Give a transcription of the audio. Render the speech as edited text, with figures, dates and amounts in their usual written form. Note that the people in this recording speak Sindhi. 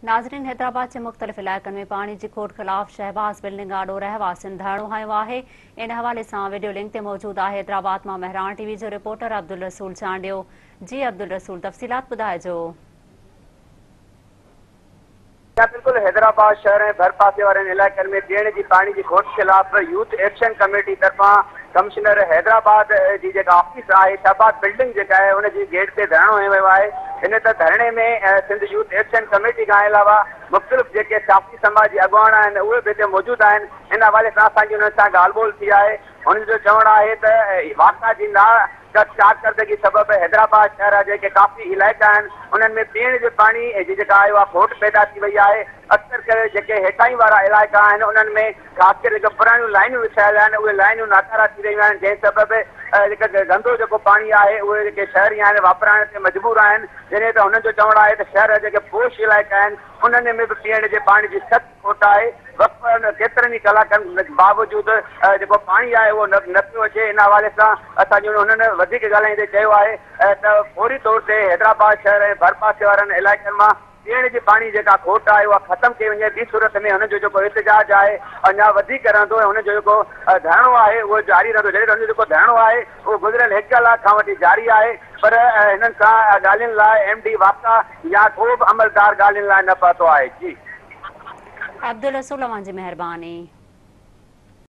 ناظرين، حيدرآباد جي مختلف علائقن ۾ پاڻي جي کوٽ خلاف شهباز بلڊنگ آڏو رهواسين ڌرڻو هنيو آهي. ان حوالي سان وڊيو لنڪ تي موجود آهي حيدرآباد مان مهراڻ ٽي وي جو رپورٽر عبدالرسول چانڊيو. جي عبدالرسول، تفصيلات ٻڌائجو. بلڪل، حيدرآباد شهر ۽ ڀرپاسي وارن علائقن ۾ پيئڻ جي پاڻي جي کوٽ خلاف يوٿ ايڪشن ڪميٽي طرفان ڪمشنر حيدرآباد جي جيڪا آفيس آهي، شهباز بلڊنگ جيڪا آهي، ان جي گيٽ تي ڌرڻو هنيو ويو آهي. ان ته ڌرڻي ۾ سنڌ يوٿ ايڪشن ڪميٽي کان علاوه مختلف جيڪي سياسي سماجي اڳواڻ آهن، اهي به هتي موجود آهن. ان حوالي سان اسان جي انهن سان ڳالهه ٻولهه ٿي آهي. هنن جو چوڻ آهي ته واپڊا جي نا ڪارڪردگي سبب حيدرآباد شهر جا جيڪي ڪافي علائقا آهن، انهن ۾ پيئڻ جي پاڻي جي جيڪا آهي اها کوٽ پيدا ٿي وئي آهي. اڪثر ڪري جيڪي هيٺاهين وارا علائقا آهن، انهن ۾ خاص ڪري جيڪي پراڻيون لائنون وڇايل آهن، اهي لائنون ناڪارا ٿي رهيون آهن، جنهن سبب جيڪا گندو جيڪو پاڻي آهي اهي جيڪي شهري آهن واپرائڻ تي مجبور آهن. جڏهن ته هنن جو چوڻ آهي ته شهر جا جيڪي پوش علائقا آهن، انهن ۾ به پيئڻ جي پاڻي جي سخت کوٽ آهي. وقفن ڪيترن ئي ڪلاڪن باوجود جيڪو پاڻي آهي اهو نه پيو اچي. ان حوالي سان اسان جي هنن وڌيڪ ڳالهائيندي چيو آهي ته فوري طور تي حيدرآباد شهر ۽ ڀرپاسي وارن علائقن مان پيئڻ جي پاڻي جيڪا کوٽ آهي اها ختم ڪئي وڃي، ٻي صورت ۾ هنن جو جيڪو احتجاج آهي اڃا وڌيڪ رهندو ۽ هنن جو جيڪو ڌرڻو آهي اهو جاري رهندو. جڏهن ته هنن جو جيڪو ڌرڻو آهي اهو گذريل هڪ ڪلاڪ کان وٺي جاري آهي پر هنن سان ڳالهين لاء ايم ڊي واپڊا يا ڪو به عملدار ڳالهين لاء نه پهتو آهي. جي. عبدالرسول، اوهان جي مهرباني.